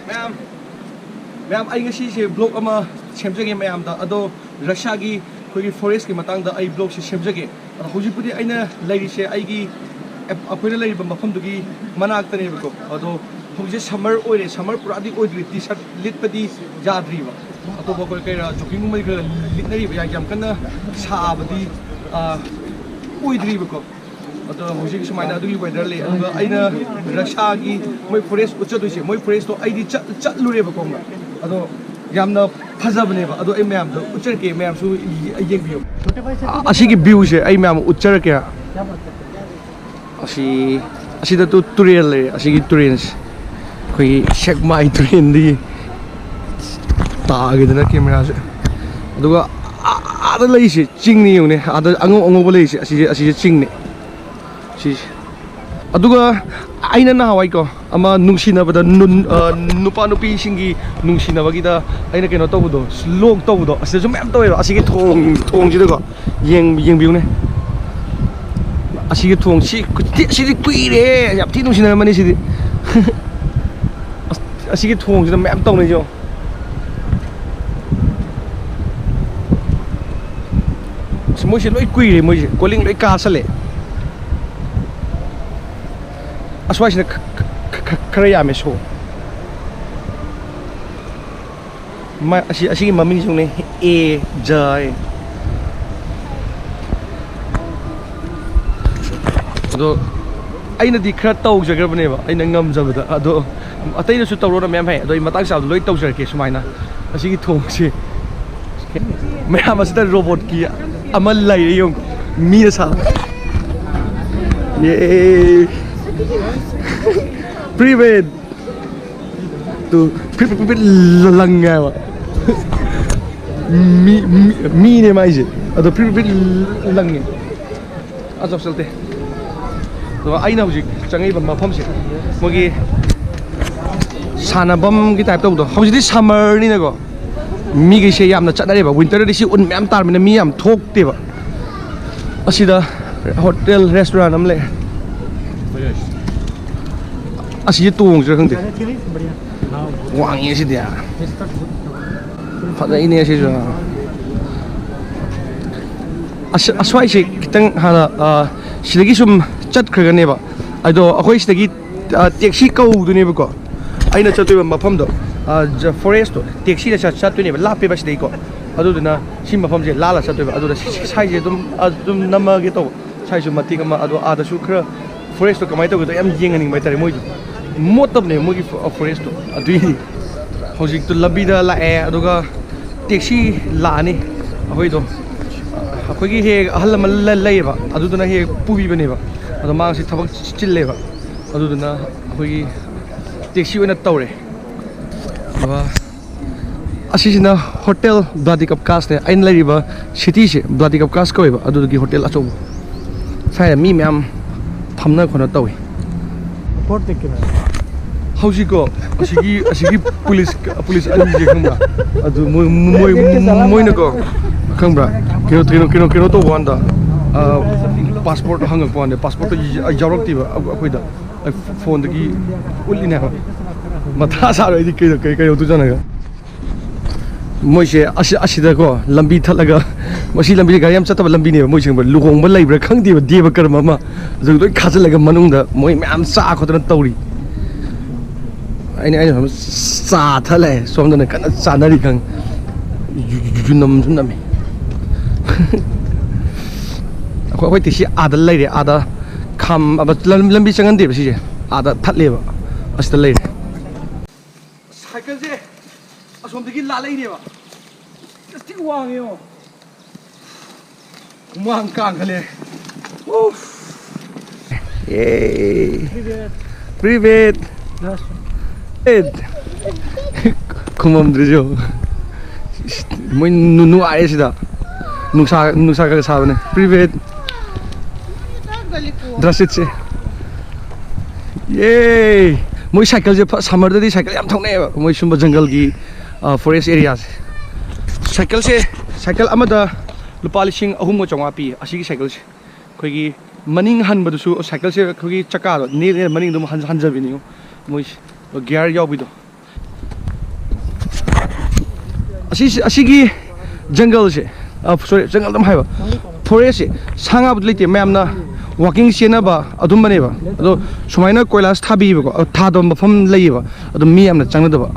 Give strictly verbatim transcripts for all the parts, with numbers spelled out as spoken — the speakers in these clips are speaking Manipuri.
ꯃꯌꯥꯝ ꯃꯌꯥꯝ, ꯑꯩ ꯉꯁꯤꯁꯦ ꯕ꯭ꯂꯣꯛ ꯑꯃ ꯁꯦꯝꯖꯒꯦ ꯃꯌꯥꯝꯗ꯫ ꯑꯗꯣ ꯔꯁꯤꯌꯥꯒꯤ ꯑꯩꯈꯣꯏꯒꯤ ꯐꯣꯔꯦꯁꯀꯤ ꯃꯇꯥꯡꯗ ꯑꯩ ꯕ꯭ꯂꯣꯛꯁꯦ ꯁꯦꯝꯖꯒꯦ꯫ ꯑꯗꯣ ꯍꯧꯖꯤꯛꯄꯨꯗꯤ ꯑꯩꯅ ꯂꯩꯔꯤꯁꯦ ꯑꯩꯒꯤ ꯑꯩꯈꯣꯏꯅ ꯂꯩꯔꯤꯕ ꯃꯐꯝꯗꯨꯒꯤ ꯃꯅꯥꯛꯇꯅꯦꯕꯀꯣ꯫ ꯑꯗꯣ ꯍꯧꯖꯤꯛꯁꯦ ꯁꯝꯃꯔ ꯑꯣꯏꯔꯦ, ꯁꯝꯃꯔ ꯄꯨꯔꯥꯗꯤ ꯑꯣꯏꯗ꯭ꯔꯤ, ꯇꯤ ꯁꯥꯔꯠ ꯂꯤꯠꯄꯗꯤ ꯌꯥꯗ꯭ꯔꯤꯕ꯫ ꯑꯇꯣꯞꯄ ꯑꯩꯈꯣꯏ ꯀꯩꯔꯥ ꯖꯣꯒꯤꯡꯒꯨꯝꯕꯗꯤ ꯈꯔ ꯂꯤꯠꯅꯔꯤꯕ, ꯌꯥꯝ ꯌꯥꯝ ꯀꯟꯅ ꯁꯥꯕꯗꯤ ꯑꯣꯏꯗ꯭ꯔꯤꯕꯀꯣ꯫ ꯑꯗꯣ ꯍꯧꯖꯤꯛ ꯁꯨꯃꯥꯏꯅ ꯑꯗꯨꯒꯤ ꯋꯦꯗꯔ ꯂꯩ꯫ ꯑꯗꯨꯒ ꯑꯩꯅ ꯔꯁꯤꯌꯥꯒꯤ ꯃꯣꯏ ꯐꯣꯔꯦꯁ ꯎꯠꯆꯗꯣꯏꯁꯦ, ꯃꯣꯏ ꯐꯣꯔꯦꯁꯇꯣ ꯑꯩꯗꯤ ꯆꯠ- ꯆꯠꯂꯨꯔꯦꯕꯀꯣ꯫ ꯑꯗꯣ ꯌꯥꯝꯅ ꯐꯖꯕꯅꯦꯕ꯫ ꯑꯗꯣ ꯑꯩ ꯃꯌꯥꯝꯗ ꯎꯠꯆꯔꯛꯀꯦ, ꯃꯌꯥꯝꯁꯨ ꯌꯦꯡꯕꯤꯌꯨ꯫ ꯑꯁꯤꯒꯤ ꯚ꯭ꯌꯨꯁꯦ ꯑꯩ ꯃꯌꯥꯝ ꯎꯠꯆꯔꯛꯀꯦ꯫ ꯑꯁꯤ ꯑꯁꯤꯗ ꯇꯨ ꯇꯨꯔꯦꯜ ꯂꯩꯔꯦ꯫ ꯑꯁꯤꯒꯤ ꯇꯨꯔꯦꯜꯁꯦ ꯑꯩꯈꯣꯏꯒꯤ ꯁꯦꯛꯃꯥꯏ ꯇꯨꯔꯦꯜꯗꯒꯤ ꯇꯥꯈꯤꯗꯅ ꯀꯦꯃꯦꯔꯥꯁꯦ꯫ ꯑꯗꯨꯒ ꯑꯥꯗ ꯂꯩꯔꯤꯁꯦ ꯆꯤꯡꯅꯤ ꯌꯦꯡꯉꯨꯅꯦ꯫ ꯑꯥꯗ ꯑꯉꯧ ꯑꯉꯧꯕ ꯂꯩꯔꯤꯁꯦ ꯑꯁꯤꯁꯦ, ꯑꯁꯤꯁꯦ ꯆꯤꯡꯅꯤ꯫ ꯁꯤꯁꯦ꯫ ꯑꯗꯨꯒ ꯑꯩꯅ ꯅꯍꯥꯟꯋꯥꯏꯀꯣ ꯑꯃ ꯅꯨꯡꯁꯤꯅꯕꯗ ꯅꯨꯟ- ꯑ, ꯅꯨꯄꯥ ꯅꯨꯄꯤꯁꯤꯡꯒꯤ ꯅꯨꯡꯁꯤꯅꯕꯒꯤꯗ ꯑꯩꯅ ꯀꯩꯅꯣ ꯇꯧꯕꯗꯣ, ꯂꯣꯛ ꯇꯧꯕꯗꯣ, ꯑꯁꯤꯗꯁꯨ ꯃꯌꯥꯝ ꯇꯧꯋꯦꯕ꯫ ꯑꯁꯤꯒꯤ ꯊꯣꯡ ꯊꯣꯡꯁꯤꯗꯀꯣ ꯌꯦꯡ- ꯌꯦꯡꯕꯤꯌꯨꯅꯦ꯫ ꯑꯁꯤꯒꯤ ꯊꯣꯡꯁꯤ ꯈꯨꯊꯤ-, ꯑꯁꯤꯗꯤ ꯀꯨꯏꯔꯦ꯫ ꯌꯥꯝ ꯊꯤ ꯅꯨꯡꯁꯤꯅꯔꯝꯃꯅꯤ ꯁꯤꯗꯤ꯫ ꯑꯁ, ꯑꯁꯤꯒꯤ ꯊꯣꯡꯁꯤꯗ ꯃꯌꯥꯝ ꯇꯧꯅꯩꯁꯦ ꯌꯦꯡꯉꯣ꯫ ꯑꯁ, ꯃꯣꯏꯁꯦ ꯂꯣꯏ ꯀꯨꯏꯔꯦ, ꯃꯣꯏꯁꯦ ꯀꯣꯂꯤꯡ ꯂꯣꯏ ꯀꯥꯁꯜꯂꯦ꯫ ꯑꯁ꯭ꯋꯥꯏꯁꯤꯅ ꯈ- ꯈ- ꯈ- ꯈꯔ ꯌꯥꯝꯃꯦ ꯁꯣ꯫ ꯃ- ꯑꯁꯤ ꯑꯁꯤꯒꯤ ꯃꯃꯤꯡꯁꯤꯅꯦ ꯑꯦ ꯖꯥꯏ꯫ ꯑꯗꯣ ꯑꯩꯅꯗꯤ ꯈꯔ ꯇꯧꯖꯈ꯭ꯔꯕꯅꯦꯕ ꯑꯩꯅ ꯉꯝꯖꯕꯗ꯫ ꯑꯗꯣ ꯑꯇꯩꯅꯁꯨ ꯇꯧꯔꯣꯅ ꯃꯌꯥꯝ ꯍꯥꯏ꯫ ꯑꯗꯣ ꯑꯩ ꯃꯇꯥꯡ ꯆꯥꯕꯗ ꯂꯣꯏ ꯇꯧꯖꯔꯛꯀꯦ ꯁꯨꯃꯥꯏꯅ꯫ ꯑꯁꯤꯒꯤ ꯊꯣꯡꯁꯤ ꯃꯌꯥꯝ ꯑꯁꯤꯗ ꯔꯣꯕꯣꯠꯀꯤ ꯑꯃ ꯂꯩꯔꯦ ꯌꯦꯡꯉꯨ꯫ ꯃꯤꯅ ꯁꯥꯕ꯫ ꯌꯦ꯫ ꯄ꯭ꯔꯤꯚꯦꯠ꯫ ꯇꯨ ꯐ꯭ꯔꯤꯠ ꯐ꯭ꯔꯤꯠ ꯐ꯭ꯔꯤꯠ ꯂꯪꯉꯦ ꯍꯥꯏꯕ꯫ ꯃꯤ ꯃꯤ- ꯃꯤꯅꯦ ꯃꯥꯏꯁꯦ꯫ ꯑꯗꯣ ꯐ꯭ꯔꯤꯠ ꯐ꯭ꯔꯤꯠ ꯂꯪꯉꯦ꯫ ꯑꯆꯧ ꯆꯠꯇꯦ꯫ ꯑꯗꯨꯒ ꯑꯩꯅ ꯍꯧꯖꯤꯛ ꯆꯪꯉꯛꯏꯕ ꯃꯐꯝꯁꯦ ꯃꯣꯏꯒꯤ ꯁꯥꯟꯅꯐꯝꯒꯤ ꯇꯥꯏꯞ ꯇꯧꯕꯗꯣ꯫ ꯍꯧꯖꯤꯛꯇꯤ ꯁꯝꯃꯔꯅꯤꯅꯀꯣ ꯃꯤꯈꯩꯁꯦ ꯌꯥꯝꯅ ꯆꯠꯅꯔꯦꯕ꯫ ꯋꯤꯟꯇꯔꯗꯗꯤ ꯁꯤ ꯎꯟ ꯃꯌꯥꯝ ꯇꯥꯔꯕꯅꯤꯅ ꯃꯤ ꯌꯥꯝ ꯊꯣꯛꯇꯦꯕ꯫ ꯑꯁꯤꯗ ꯍꯣꯇꯦꯜ ꯔꯦꯁꯇꯨꯔꯦꯟ ꯑꯃ ꯂꯩ꯫ ꯑꯁꯤꯁꯦ ꯇꯣꯡꯁꯤꯔꯥ ꯈꯪꯗꯦ꯫ ꯋꯥꯡꯉꯦ ꯁꯤꯗꯤ꯫ ꯐꯖꯩꯅꯦ ꯁꯤꯁꯨ꯫ ꯑꯁ-, ꯑꯁ꯭ꯋꯥꯏꯁꯦ ꯈꯤꯇꯪ ꯍꯥꯟꯅ, ꯑ, ꯁꯤꯗꯒꯤ ꯁꯨꯝ ꯆꯠꯈ꯭ꯔꯒꯅꯦꯕ, ꯑꯗꯣ ꯑꯩꯈꯣꯏ ꯁꯤꯗꯒꯤ, ꯑ, ꯇꯦꯛꯁꯤ ꯀꯧꯗꯣꯏꯅꯦꯕꯀꯣ꯫ ꯑꯩꯅ ꯆꯠꯇꯣꯏꯕ ꯃꯐꯝꯗꯣ, ꯑ, ꯖ-, ꯐꯣꯔꯦꯁꯇꯣ ꯇꯦꯛꯁꯤꯗ ꯆꯠ-, ꯆꯠꯇꯣꯏꯅꯦꯕ, ꯂꯥꯞꯄꯦꯕ ꯁꯤꯗꯩꯀꯣ꯫ ꯑꯗꯨꯗꯨꯅ ꯁꯤ ꯃꯐꯝꯁꯦ ꯂꯥꯜꯂ ꯆꯠꯇꯣꯏꯕ꯫ ꯑꯗꯨꯗ ꯁꯤ-, ꯁꯤ-, ꯁ꯭ꯋꯥꯏꯁꯦ ꯑꯗꯨꯝ, ꯑꯗꯨꯝ ꯅꯝꯃꯒꯦ ꯇꯧꯕ꯫ ꯁ꯭ꯋꯥꯏꯁꯨ ꯃꯇꯦꯛ ꯑꯃ, ꯑꯗꯣ ꯑꯥꯗꯁꯨ ꯈꯔ ꯐꯣꯔꯦꯁꯇꯣ ꯀꯃꯥꯏꯅ ꯇꯧꯒꯦꯗꯣ ꯌꯥꯝ ꯌꯦꯡꯍꯟꯅꯤꯡꯕ ꯍꯥꯏꯇꯥꯔꯦ꯫ ꯃꯣꯏꯗꯣ ꯃꯣꯠꯇꯕꯅꯦ ꯃꯣꯏꯒꯤ ꯐꯣ-, ꯐꯣꯔꯦꯁꯇꯣ꯫ ꯑꯗꯨꯏꯅꯤ꯫ ꯍꯧꯖꯤꯛꯇꯣ ꯂꯝꯕꯤꯗ ꯂꯥꯛꯑꯦ, ꯑꯗꯨꯒ ꯇꯦꯛꯁꯤ ꯂꯥꯛꯑꯅꯤ꯫ ꯑꯩꯈꯣꯏꯗꯣ, ꯑꯩꯈꯣꯏꯒꯤ ꯍꯦꯛ ꯑꯍꯜ ꯑꯃ ꯂ-, ꯂꯩꯌꯦꯕ, ꯑꯗꯨꯗꯨꯅ ꯍꯦꯛ ꯄꯨꯕꯤꯕꯅꯦꯕ꯫ ꯑꯗꯣ ꯃꯥꯁꯤ ꯊꯕꯛ ꯆꯤꯜꯂꯦꯕ, ꯑꯗꯨꯗꯨꯅ ꯑꯩꯈꯣꯏꯒꯤ ꯇꯦꯛꯁꯤ ꯑꯣꯏꯅ ꯇꯧꯔꯦ꯫ ꯑꯗꯨꯒ ꯑꯁꯤꯁꯤꯅ ꯍꯣꯇꯦꯜ ꯕ꯭ꯂꯥꯗꯤꯀꯞꯀꯥꯁꯅꯦ꯫ ꯑꯩꯅ ꯂꯩꯔꯤꯕ ꯁꯤꯇꯤꯁꯦ ꯕ꯭ꯂꯥꯗꯤꯀꯞꯀꯥꯁ ꯀꯧꯋꯦꯕ, ꯑꯗꯨꯗꯨꯒꯤ ꯍꯣꯇꯦꯜ ꯑꯆꯧꯕ꯫ ꯁ꯭ꯋꯥꯏꯗ ꯃꯤ ꯃꯌꯥꯝ ꯐꯝꯅ ꯈꯣꯠꯅ ꯇꯧꯏ꯫ ꯍꯧꯖꯤꯛꯀꯣ, ꯑꯁꯤꯒꯤ, ꯑꯁꯤꯒꯤ ꯄꯨꯂꯤꯁ, ꯄꯨꯂꯤꯁ ꯑꯅꯤꯁꯦ ꯈꯪꯕ꯭ꯔꯥ? ꯑꯗꯨ ꯃꯣꯏ, ꯃꯣꯏ, ꯃꯣꯏꯅꯀꯣ, ꯈꯪꯕ꯭ꯔꯥ? ꯀꯩꯅꯣ, ꯀꯩꯅꯣ, ꯀꯩꯅꯣ, ꯀꯩꯅꯣ ꯇꯧꯕ ꯀꯥꯟꯗ, ꯑ, ꯄꯥꯁꯄꯣꯔꯠ ꯍꯪꯉꯛꯄ ꯀꯥꯟꯗ, ꯄꯥꯁꯄꯣꯔꯠꯇꯣ ꯌꯥꯎꯔꯛꯇꯦꯕ ꯑꯩꯈꯣꯏꯗ꯫ ꯐꯣꯟꯗꯒꯤ ꯎꯠꯂꯤꯅꯦ ꯍꯥꯏꯕ꯫ ꯃꯊꯥ ꯁꯥꯔꯣꯏꯗꯤ ꯀꯩꯅꯣ, ꯀꯩ, ꯀꯩꯅꯣ ꯇꯨꯖꯅꯒ꯫ ꯃꯣꯏꯁꯦ ꯑꯁꯤ, ꯑꯁꯤꯗꯀꯣ ꯂꯝꯕꯤ ꯊꯠꯂꯒ, ꯃꯁꯤ ꯂꯝꯕꯤꯁꯦ ꯒꯥꯔꯤ ꯌꯥꯝ ꯆꯠꯇꯕ ꯂꯝꯕꯤꯅꯦꯕ꯫ ꯃꯣꯏꯁꯦ ꯈꯪꯕ꯭ꯔꯥ, ꯂꯨꯍꯣꯡꯕ ꯂꯩꯕ꯭ꯔꯥ ꯈꯪꯗꯦꯕ, ꯗꯦꯕ ꯀꯔꯝ ꯑꯃ꯫ ꯑꯗꯨ ꯂꯣꯏ ꯈꯥꯖꯤꯜꯂꯒ ꯃꯅꯨꯡꯗ ꯃꯣꯏ ꯃꯌꯥꯝ ꯆꯥ ꯈꯣꯠꯇꯅ ꯇꯧꯔꯤ꯫ ꯑꯩꯅ, ꯑꯩꯅ ꯁꯣꯝꯗ ꯆꯥ ꯊꯛ ꯂꯩꯔꯦ, ꯁꯣꯝꯗꯅ ꯀꯟꯅ ꯆꯥꯅꯔꯤ ꯈꯪꯉꯦ꯫ ꯌꯨ-, ꯌꯨ-, ꯌꯨꯅꯝꯁꯨ ꯅꯝꯃꯤ꯫ ꯑꯩꯈꯣꯏ, ꯑꯩꯈꯣꯏ ꯇꯦꯛꯁꯤ ꯑꯥꯗ ꯂꯩꯔꯦ, ꯑꯥꯗ ꯈꯥꯝ-, ꯑꯕ-, ꯂꯝ-, ꯂꯝꯕꯤ ꯆꯪꯍꯟꯗꯦꯕ ꯁꯤꯁꯦ, ꯑꯥꯗ ꯊꯠꯂꯦꯕ, ꯑꯁꯤꯗ ꯂꯩꯔꯦ꯫ ꯁꯥꯏꯀꯜꯁꯦ ꯑꯁꯣꯝꯗꯒꯤ ꯂꯥꯜꯂꯛꯏꯅꯦꯕ꯫ ꯑꯁ ꯊꯤ ꯋꯥꯡꯉꯦ ꯌꯦꯡꯉꯣ꯫ ꯍꯨꯃꯥꯡ ꯀꯥꯡꯈꯠꯂꯦ꯫ ꯎꯐ꯫ ꯑꯦ꯫ Привет. Привет. Здравствуй. ꯑꯦ꯫ ꯈꯨꯃꯝꯗ꯭ꯔꯤꯁꯦ ꯌꯦꯡꯉꯣ꯫ ꯃꯣꯏ ꯅꯨ-, ꯅꯨꯡꯉꯥꯏꯔꯦ ꯁꯤꯗ꯫ ꯅꯨꯡꯁꯥ, ꯅꯨꯡꯁꯥ ꯈꯔ ꯁꯥꯕꯅꯦ꯫ Привет. Здравствуйте. ꯌꯦ! ꯃꯣꯏ ꯁꯥꯏꯀꯜꯁꯦ ꯐ-, ꯁꯝꯃꯔꯗꯗꯤ ꯁꯥꯏꯀꯜ ꯌꯥꯝ ꯊꯧꯅꯩꯑꯕ, ꯃꯣꯏ ꯁꯨꯝꯕ ꯖꯪꯒꯜꯒꯤ, ꯑ, ꯐꯣꯔꯦꯁ ꯑꯦꯔꯤꯌꯥꯁꯦ꯫ ꯁꯥꯏꯀꯜꯁꯦ, ꯁꯥꯏꯀꯜ ꯑꯃꯗ ꯂꯨꯄꯥ ꯂꯤꯁꯤꯡ ꯑꯍꯨꯝꯒ ꯆꯥꯝꯃꯉꯥ ꯄꯤ, ꯑꯁꯤꯒꯤ ꯁꯥꯏꯀꯜꯁꯦ꯫ ꯑꯩꯈꯣꯏꯒꯤ ꯃꯅꯤꯡ ꯍꯟꯕꯗꯨꯁꯨ ꯁꯥꯏꯀꯜꯁꯦ ꯑꯩꯈꯣꯏꯒꯤ ꯆꯀꯥꯗꯣ ꯅꯦꯠ, ꯅꯦꯠ ꯃꯅꯤꯡꯗꯣ ꯍꯟ-, ꯍꯟꯖꯕꯤꯅꯤꯉꯣ, ꯃꯣꯏꯁꯦ ꯒꯤꯌꯥꯔ ꯌꯥꯎꯕꯤꯗꯣ꯫ ꯁꯤꯁꯦ, ꯑꯁꯤꯒꯤ ꯖꯪꯒꯜꯁꯦ, ꯁꯣꯔꯤ, ꯖꯪꯒꯜ ꯑꯗꯨꯝ ꯍꯥꯏꯕ, ꯐꯣꯔꯦꯁꯁꯦ ꯁꯥ ꯉꯥꯕꯨꯗꯤ ꯂꯩꯇꯦ, ꯃꯌꯥꯝꯅ ꯋꯥꯀꯤꯡ ꯆꯦꯟꯅꯕ ꯑꯗꯨꯝꯕꯅꯦꯕ꯫ ꯑꯗꯣ ꯁꯨꯃꯥꯏꯅ ꯀꯣꯏꯂꯥꯁ ꯊꯥꯕꯤꯕꯀꯣ, ꯊꯥꯗꯕ ꯃꯐꯝ ꯂꯩꯌꯦꯕ, ꯑꯗꯨꯝ ꯃꯤ ꯌꯥꯝꯅ ꯆꯪꯅꯗꯕ꯫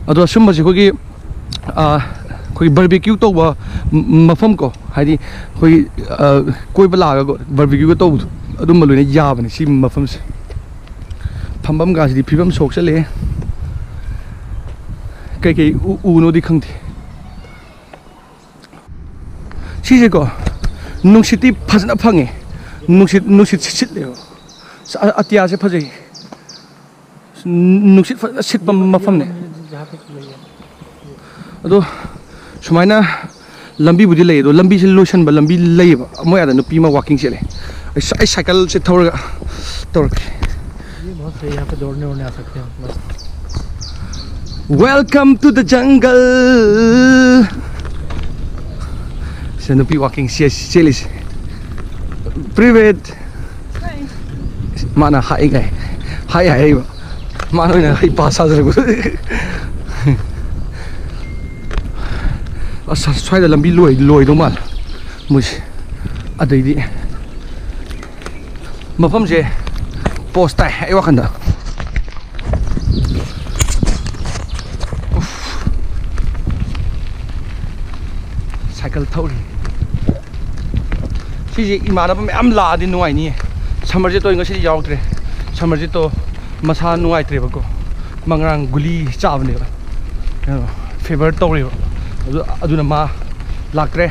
ꯑꯗꯣ ꯑꯁꯨꯝꯕꯁꯦ ꯑꯩꯈꯣꯏꯒꯤ, ꯑꯩꯈꯣꯏꯒꯤ ꯕꯔꯕꯤꯀ꯭ꯌꯨ ꯇꯧꯕ ꯃꯐꯝ ꯀꯣ, ꯍꯥꯏꯗꯤ ꯑꯩꯈꯣꯏꯒꯤ ꯀꯣꯏꯕ ꯂꯥꯛꯑꯒꯀꯣ, ꯕꯔꯕꯤꯀ꯭ꯌꯨꯒ ꯇꯧꯕꯗꯣ, ꯑꯗꯨꯝꯕ ꯂꯣꯏꯅ ꯌꯥꯕꯅꯦ ꯁꯤ ꯃꯐꯝꯁꯦ꯫ ꯐꯝꯐꯝꯒꯁꯤꯗꯤ ꯐꯤꯕꯝ ꯁꯣꯛ ꯆꯠꯂꯦ꯫ ꯀꯩꯀꯩ ꯎ- ꯎꯅꯣꯗꯤ ꯈꯪꯗꯦ꯫ ꯁꯤꯁꯦꯀꯣ, ꯅꯨꯡꯁꯤꯠꯇꯤ ꯐꯖꯅ ꯐꯪꯉꯦ꯫ ꯅꯨꯡꯁꯤꯠ, ꯅꯨꯡꯁꯤꯠ ꯁꯤꯠꯂꯦꯕ꯫ ꯑꯇꯤꯌꯥꯁꯦ ꯐꯖꯩ꯫ ꯅꯨꯡꯁꯤꯠ ꯐꯖꯅ ꯁꯤꯠꯄ ꯃꯐꯝꯅꯦ꯫ ꯑꯗꯣ ꯁꯨꯃꯥꯏꯅ ꯂꯝꯕꯤꯕꯨꯗꯤ ꯂꯩ, ꯑꯗꯣ ꯂꯝꯕꯤꯁꯦ ꯂꯣꯏꯁꯟꯕ ꯂꯝꯕꯤ ꯂꯩꯌꯦꯕ꯫ ꯃꯣꯏ ꯑꯥꯗ ꯅꯨꯄꯤ ꯑꯃ ꯋꯥꯀꯤꯡ ꯆꯦꯜꯂꯦ꯫ ꯑꯩ ꯁꯥꯏꯀꯜꯁꯦ ꯊꯧꯔꯒ ꯇꯧꯔꯛꯀꯦ꯫ ये बहुत सही, यहाँ पे दौड़ने उड़ने आ सकते हैं मस्त। Welcome to the jungle. ꯁꯤꯗ ꯅꯨꯄꯤ ꯋꯥꯀꯤꯡ ꯆꯦꯜꯂꯤꯁꯦ꯫ Привет. ꯃꯥꯅ ꯍꯥꯏꯒꯥꯏ ꯍꯥꯏ ꯍꯥꯏꯕ꯫ ꯃꯥꯅ ꯑꯣꯏꯅ ꯍꯩ ꯄꯥ ꯁꯥꯖꯔꯛꯄ꯫ ꯑꯁ, ꯁ꯭ꯋꯥꯏꯗ ꯂꯝꯕꯤ ꯂꯣꯏ ꯂꯣꯏꯗꯧ ꯃꯥꯜꯂꯦ ꯃꯣꯏꯁꯦ꯫ ꯑꯗꯩꯗꯤ ꯃꯐꯝꯁꯦ ꯄꯣꯁ ꯇꯥꯏ ꯑꯩ ꯋꯥꯈꯟꯗ꯫ ꯁꯥꯏꯀꯜ ꯊꯧꯔꯤ꯫ ꯁꯤꯁꯦ ꯏꯃꯥꯟꯅꯕ ꯃꯌꯥꯝ ꯂꯥꯛꯑꯗꯤ ꯅꯨꯡꯉꯥꯏꯅꯤꯌꯦ꯫ ꯁꯃꯔꯖꯤꯠꯇꯣ ꯉꯁꯤꯗꯤ ꯌꯥꯎꯗ꯭ꯔꯦ꯫ ꯁꯃꯔꯖꯤꯠꯇꯣ ꯃꯁꯥ ꯅꯨꯡꯉꯥꯏꯇ꯭ꯔꯦꯕꯀꯣ꯫ ꯃꯥ ꯉꯔꯥꯡ ꯒꯨꯂꯤ ꯆꯥꯕꯅꯦꯕ, ꯀꯩꯅꯣ, ꯐꯤꯚꯔ ꯇꯧꯔꯦꯕ꯫ ꯑꯗꯨ ꯑꯗꯨꯅ ꯃꯥ ꯂꯥꯛꯇ꯭ꯔꯦ꯫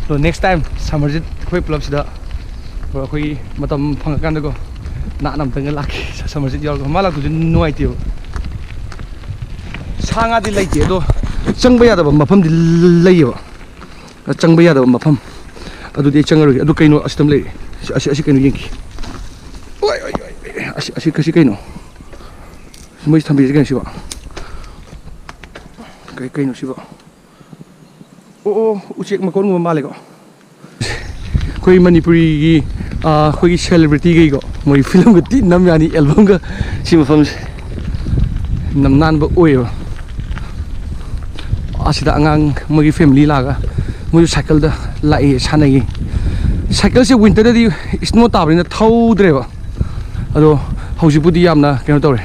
ꯑꯗꯣ ꯅꯦꯛꯁ ꯇꯥꯏꯝ ꯁꯃꯔꯖꯤꯠ ꯑꯩꯈꯣꯏ ꯄꯨꯂꯞꯁꯤꯗ ꯑꯩꯈꯣꯏꯒꯤ ꯃꯇꯝ ꯐꯪꯉꯀꯥꯟꯗꯀꯣ, ꯅꯥꯟꯅ ꯑꯃꯇꯪꯒ ꯂꯥꯛꯀꯦ꯫ ꯁꯃꯔꯖꯤꯠ ꯌꯥꯎꯔꯒ ꯃꯥ ꯂꯥꯛꯇꯣꯏꯁꯦ ꯅꯨꯡꯉꯥꯏꯇꯦꯕ꯫ ꯁꯥ ꯉꯥꯗꯤ ꯂꯩꯇꯦ, ꯑꯗꯣ ꯆꯪꯕ ꯌꯥꯗꯕ ꯃꯐꯝꯗꯤ ꯂꯩꯌꯦꯕ꯫ ꯆꯪꯕ ꯌꯥꯗꯕ ꯃꯐꯝ꯫ ꯑꯗꯨꯗꯤ ꯑꯩ ꯆꯪꯉꯔꯣꯏꯒꯦ꯫ ꯑꯗꯨ ꯀꯩꯅꯣ ꯑꯁꯤꯗ ꯑꯃ ꯂꯩꯔꯦ꯫ ꯑꯁꯤ, ꯑꯁꯤ, ꯑꯁꯤ ꯀꯩꯅꯣ ꯌꯦꯡꯈꯤ꯫ ꯑꯣꯏ, ꯑꯣꯏ, ꯑꯣꯏ, ꯑꯣꯏ꯫ ꯑꯁꯤ, ꯑꯁꯤ, ꯑꯁꯤ ꯀꯩꯅꯣ? ꯃꯣꯏ ꯊꯝꯕꯤꯔꯤꯁꯦ ꯀꯩꯅꯣ ꯁꯤꯕꯣ? ꯀꯩ, ꯀꯩꯅꯣ ꯁꯤꯕꯣ? ꯑꯣ, ꯑꯣ, ꯎꯆꯦꯛ ꯃꯀꯣꯟꯒꯨꯝꯕ ꯃꯥꯜꯂꯦꯀꯣ꯫ ꯑꯩꯈꯣꯏ ꯃꯅꯤꯄꯨꯔꯤꯒꯤ, ꯑꯥ, ꯑꯩꯈꯣꯏꯒꯤ ꯁꯦꯂꯦꯕ꯭ꯔꯤꯇꯤꯈꯩꯀꯣ, ꯃꯣꯏ ꯐꯤꯂꯝꯒ ꯊꯤ ꯅꯝ ꯌꯥꯅꯤ ꯑꯦꯜꯕꯝꯒ꯫ ꯁꯤ ꯃꯐꯝꯁꯦ ꯌꯥꯝ ꯅꯥꯟꯕ ꯑꯣꯏꯌꯦꯕ꯫ ꯑꯁꯤꯗ ꯑꯉꯥꯡ ꯃꯣꯏꯒꯤ family ꯂꯥꯛꯑꯒ ꯃꯣꯏꯁꯨ ꯁꯥꯏꯀꯜꯗ ꯂꯥꯛꯏ, ꯁꯥꯟꯅꯩꯌꯦ꯫ ꯁꯥꯏꯀꯜꯁꯦ winterꯗꯗꯤ snow ꯇꯥꯕꯅꯤꯅ ꯊꯧꯗ꯭ꯔꯦꯕ, ꯑꯗꯣ ꯍꯧꯖꯤꯛꯄꯨꯗꯤ ꯌꯥꯝꯅ ꯀꯩꯅꯣ ꯇꯧꯔꯦ꯫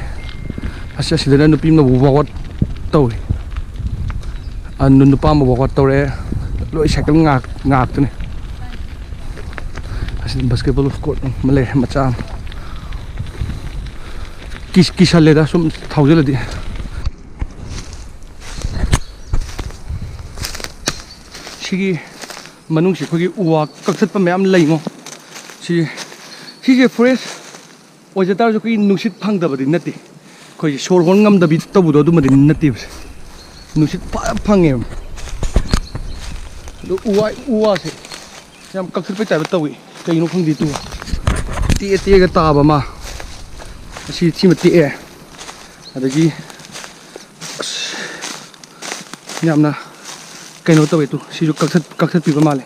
ꯑꯁꯤ, ꯑꯁꯤꯗꯅ ꯅꯨꯄꯤ ꯑꯃꯅ workout ꯇꯧꯔꯤ, ꯑ, ꯅꯨ-, ꯅꯨꯄꯥ ꯑꯃ workout ꯇꯧꯔꯦ꯫ ꯂꯣꯏ ꯁꯥꯏꯀꯜ ꯉꯥꯛ-, ꯉꯥꯛꯇꯅꯦ꯫ ꯑꯁꯤꯗ basketball court ꯑꯃ ꯂꯩꯔꯦ, ꯃꯆꯥ ꯑꯃ꯫ ꯀꯤꯁ-, ꯀꯤꯁꯜꯂꯦꯗ ꯁꯨꯝ ꯊꯧꯖꯤꯜꯂꯗꯤ꯫ ꯁꯤꯒꯤ ꯃꯅꯨꯡꯁꯤ ꯑꯩꯈꯣꯏꯒꯤ ꯎ ꯋꯥ ꯀꯛꯊꯠꯄ ꯃꯌꯥꯝ ꯂꯩꯉꯣ꯫ ꯁꯤ, ꯁꯤꯁꯦ forest ꯑꯣꯏꯖ ꯇꯥꯔꯁꯨ ꯑꯩꯈꯣꯏꯒꯤ ꯅꯨꯡꯁꯤꯠ ꯐꯪꯗꯕꯗꯤ ꯅꯠꯇꯦ, ꯑꯩꯈꯣꯏꯒꯤ ꯁꯣꯔ ꯍꯣꯟ ꯉꯝꯗꯕꯤ ꯇꯧꯕꯗꯣ ꯑꯗꯨꯃꯗꯤ ꯅꯠꯇꯦꯕ꯫ ꯅꯨꯡꯁꯤꯠ ꯐꯖꯅ ꯐꯪꯉꯦꯕ꯫ ꯑꯗꯣ ꯎ ꯋꯥ, ꯎ ꯋꯥꯁꯦ ꯌꯥꯝ ꯀꯛꯊꯠꯄꯩ type ꯇꯧꯏ꯫ ꯀꯩꯅꯣ ꯈꯪꯗꯦ ꯇꯨ꯫ ꯇꯦꯛꯑ ꯇꯦꯛꯑꯒ ꯇꯥꯕ ꯑꯃ꯫ ꯑꯁꯤ ꯊꯤꯃ ꯇꯦꯛꯑꯦ꯫ ꯑꯗꯒꯤ ꯑꯁ, ꯌꯥꯝꯅ ꯀꯩꯅꯣ ꯇꯧꯋꯦ ꯇꯨ꯫ ꯁꯤꯁꯨ ꯀꯛꯊꯠ-, ꯀꯛꯊꯠꯄꯤꯕ ꯃꯥꯜꯂꯦ꯫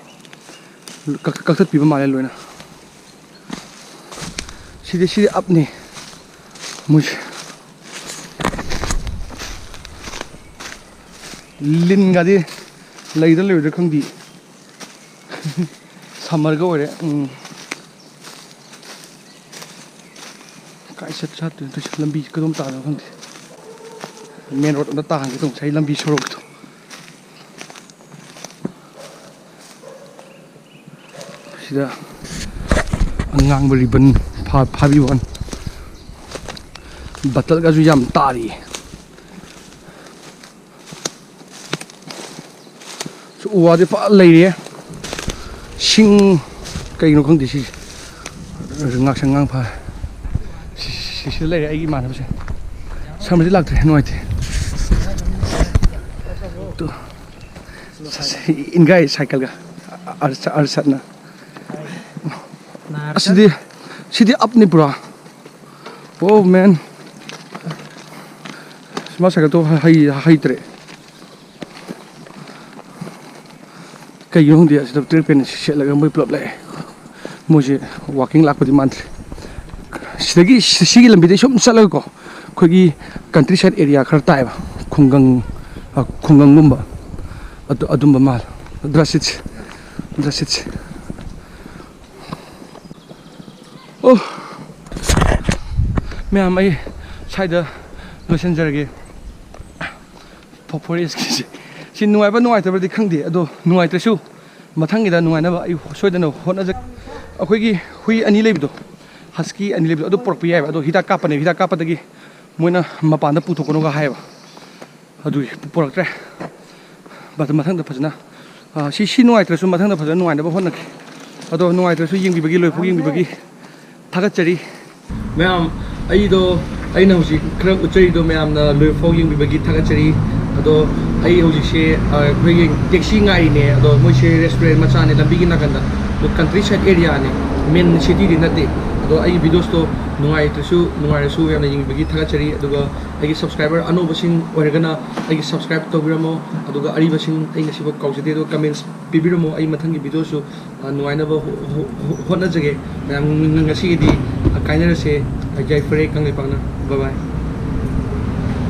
ꯀꯛ-, ꯀꯛꯊꯠꯄꯤꯕ ꯃꯥꯜꯂꯦ ꯂꯣꯏꯅ꯫ ꯁꯤꯗꯤ, ꯁꯤꯗꯤ upꯅꯤ꯫ ꯃꯣꯏꯁꯦ꯫ ꯂꯤꯟꯒꯗꯤ ꯂꯩꯗ ꯂꯩꯔꯣꯏꯗ꯭ꯔꯥ ꯈꯪꯗꯦ꯫ Summerꯒ ꯑꯣꯏꯔꯦ꯫ ꯎꯝ꯫ ꯀꯥꯏ ꯆꯠ ꯆꯠꯇꯣꯏꯅꯣ ꯇꯧꯔꯤꯁꯦ? ꯂꯝꯕꯤ ꯀꯗꯣꯝ ꯇꯥꯗꯣꯏꯅꯣ ꯈꯪꯗꯦ꯫ Main road ꯑꯝꯇ ꯇꯥꯍꯟꯒꯦ ꯇꯧꯕ ꯉꯁꯥꯏ ꯂꯝꯕꯤ ꯁꯣꯔꯣꯛꯇꯣ꯫ ꯁꯤꯗ ꯑꯉꯥꯡꯕ ribbon ꯐꯥ-, ꯐꯥꯕꯤꯕ ꯋꯥꯅꯤ꯫ Bottleꯒꯁꯨ ꯌꯥꯝ ꯇꯥꯔꯤ꯫ ꯁꯤ ꯎ ꯋꯥꯗꯤ ꯐꯖꯅ ꯂꯩꯔꯤꯌꯦ꯫ ꯁꯤꯡ, ꯀꯩꯅꯣ ꯈꯪꯗꯦ ꯁꯤꯁꯦ꯫ ꯉꯥꯛꯁꯪ ꯉꯥꯡ ꯐꯥꯔꯦ꯫ ꯁꯤ, ꯁꯤ, ꯁꯤꯗ ꯂꯩꯔꯦ ꯑꯩꯒꯤ ꯏꯃꯥꯟꯅꯕꯁꯦ꯫ Summerꯁꯤ ꯂꯥꯛꯇ꯭ꯔꯦ, ꯅꯨꯡꯉꯥꯏꯇꯦ꯫ ꯇꯨ꯫ ꯏꯟꯒꯥꯏ ꯁꯥꯏꯀꯜꯒ꯫ ꯑꯔꯁ-, ꯑꯔꯁꯠꯅ꯫ ꯑꯁꯤꯗꯤ, ꯁꯤꯗꯤ upꯅꯤ ꯄꯨꯔꯥ꯫ Oh man꯫ ꯃꯥ ꯁꯥꯏꯀꯜ ꯊꯧ ꯍꯩ-, ꯍꯩꯇ꯭ꯔꯦ꯫ ꯀꯩꯒꯤꯅꯣ ꯈꯪꯗꯦ, ꯑꯁꯤꯗ track pant ꯁꯦꯠꯂꯒ ꯃꯣꯏ ꯄꯨꯂꯞ ꯂꯥꯛꯑꯦ꯫ ꯃꯣꯏꯁꯦ walking ꯂꯥꯛꯄꯗꯤ ꯃꯥꯟꯗ꯭ꯔꯦ꯫ ꯁꯤꯗꯒꯤ, ꯁꯤ-, ꯁꯤꯒꯤ ꯂꯝꯕꯤꯗꯩ ꯁꯨꯝ ꯆꯠꯂꯒꯀꯣ, ꯑꯩꯈꯣꯏꯒꯤ countryside area ꯈꯔ ꯇꯥꯏꯑꯦꯕ, ꯈꯨꯡꯒꯪ ꯑ, ꯈꯨꯡꯒꯪꯒꯨꯝꯕ ꯑꯗꯨ, ꯑꯗꯨꯝꯕ ꯃꯥꯜꯂꯦ꯫ ꯗ꯭ꯔꯁꯤꯠꯁꯦ, ꯗ꯭ꯔꯁꯤꯠꯁꯦ꯫ ꯑꯣ, ꯃꯌꯥꯝ, ꯑꯩ ꯁ꯭ꯋꯥꯏꯗ ꯂꯣꯏꯁꯤꯟꯖꯔꯒꯦ꯫ ꯐꯣ-, ꯐꯣꯔꯦꯁꯀꯤꯁꯦ ꯁꯤ ꯅꯨꯡꯉꯥꯏꯕ ꯅꯨꯡꯉꯥꯏꯇꯕ꯭ꯔꯗꯤ ꯈꯪꯗꯦ, ꯑꯗꯣ ꯅꯨꯡꯉꯥꯏꯇ꯭ꯔꯁꯨ ꯃꯊꯪꯒꯤꯗ ꯅꯨꯡꯉꯥꯏꯅꯕ ꯑꯩ ꯁꯣꯏꯗꯅ ꯍꯣꯠꯅꯖꯒꯦ꯫ ꯑꯩꯈꯣꯏꯒꯤ ꯍꯨꯏ ꯑꯅꯤ ꯂꯩꯕꯗꯣ, ꯍꯁꯀꯤ ꯑꯅꯤ ꯂꯩꯕꯗꯣ, ꯑꯗꯨ ꯄꯨꯔꯛꯄ ꯌꯥꯏꯑꯕ, ꯑꯗꯣ ꯍꯤꯗꯥꯛ ꯀꯥꯞꯄꯅꯦꯕ, ꯍꯤꯗꯥꯛ ꯀꯥꯞꯄꯗꯒꯤ ꯃꯣꯏꯅ ꯃꯄꯥꯟꯗ ꯄꯨꯊꯣꯛꯀꯅꯨꯒ ꯍꯥꯏꯌꯦꯕ, ꯑꯗꯨꯒꯤ ꯄꯨꯔꯛꯇ꯭ꯔꯦ꯫ ꯃꯊꯪ-, ꯃꯊꯪꯗ ꯐꯖꯅ, ꯑ, ꯁꯤ, ꯁꯤ ꯅꯨꯡꯉꯥꯏꯇ꯭ꯔꯁꯨ ꯃꯊꯪꯗ ꯐꯖꯅ ꯅꯨꯡꯉꯥꯏꯅꯕ ꯍꯣꯠꯅꯒꯦ꯫ ꯑꯗꯣ ꯅꯨꯡꯉꯥꯏꯇ꯭ꯔꯁꯨ ꯌꯦꯡꯕꯤꯕꯒꯤ, ꯂꯣꯏꯐꯥꯎ ꯌꯦꯡꯕꯤꯕꯒꯤ ꯊꯥꯒꯠꯆꯔꯤ꯫ ꯃꯌꯥꯝ, ꯑꯩꯗꯣ, ꯑꯩꯅ ꯍꯧꯖꯤꯛ ꯈꯔ ꯎꯠꯆꯔꯤꯗꯣ ꯃꯌꯥꯝꯅ ꯂꯣꯏꯐꯥꯎ ꯌꯦꯡꯕꯤꯕꯒꯤ ꯊꯥꯒꯠꯆꯔꯤ꯫ ꯑꯗꯣ ꯑꯩ ꯍꯧꯖꯤꯛꯁꯦ, ꯑ, ꯑꯩꯈꯣꯏꯒꯤ ꯇꯦꯛꯁꯤ ꯉꯥꯏꯔꯤꯅꯦ꯫ ꯑꯗꯣ ꯃꯣꯏꯁꯦ ꯔꯦꯁꯇꯨꯔꯦꯟ ꯃꯆꯥꯅꯦ, ꯂꯝꯕꯤꯒꯤ ꯅꯥꯀꯟꯗ꯫ ꯑꯗꯣ ꯀꯟꯇ꯭ꯔꯤ ꯁꯥꯏꯠ ꯑꯦꯔꯤꯌꯥꯅꯦ, ꯃꯦꯟ ꯁꯤꯇꯤꯗꯤ ꯅꯠꯇꯦ꯫ ꯑꯗꯣ ꯑꯩꯒꯤ ꯚꯤꯗꯤꯑꯣꯁꯇꯣ ꯅꯨꯡꯉꯥꯏꯇ꯭ꯔꯁꯨ, ꯅꯨꯡꯉꯥꯏꯔꯁꯨ ꯌꯥꯝꯅ ꯌꯦꯡꯕꯤꯕꯒꯤ ꯊꯥꯒꯠꯆꯔꯤ꯫ ꯑꯗꯨꯒ ꯑꯩꯒꯤ ꯁꯕꯁꯀ꯭ꯔꯥꯏꯕꯔ ꯑꯅꯧꯕꯁꯤꯡ ꯑꯣꯏꯔꯒꯅ ꯑꯩꯒꯤ ꯁꯕꯁꯀ꯭ꯔꯥꯏꯕ ꯇꯧꯕꯤꯔꯝꯃꯣ꯫ ꯑꯗꯨꯒ ꯑꯔꯤꯕꯁꯤꯡ ꯑꯩ ꯉꯁꯤꯐꯥꯎ ꯀꯥꯎꯖꯗꯦ꯫ ꯑꯗꯨꯒ ꯀꯃꯦꯟꯁ ꯄꯤꯕꯤꯔꯝꯃꯣ꯫ ꯑꯩ ꯃꯊꯪꯒꯤ ꯚꯤꯗꯤꯑꯣꯁꯨ, ꯑ, ꯅꯨꯡꯉꯥꯏꯅꯕ ꯍꯣ-, ꯍꯣ-, ꯍꯣ-, ꯍꯣꯠꯅꯖꯒꯦ꯫ ꯃꯌꯥꯝ, ꯉ-, ꯉ-, ꯉꯁꯤꯒꯤꯗꯤ, ꯑ, ꯀꯥꯏꯅꯔꯁꯦ꯫ ꯑ, ꯌꯥꯏꯐꯔꯦ ꯀꯪꯂꯩꯄꯥꯛꯅ꯫ Bye bye꯫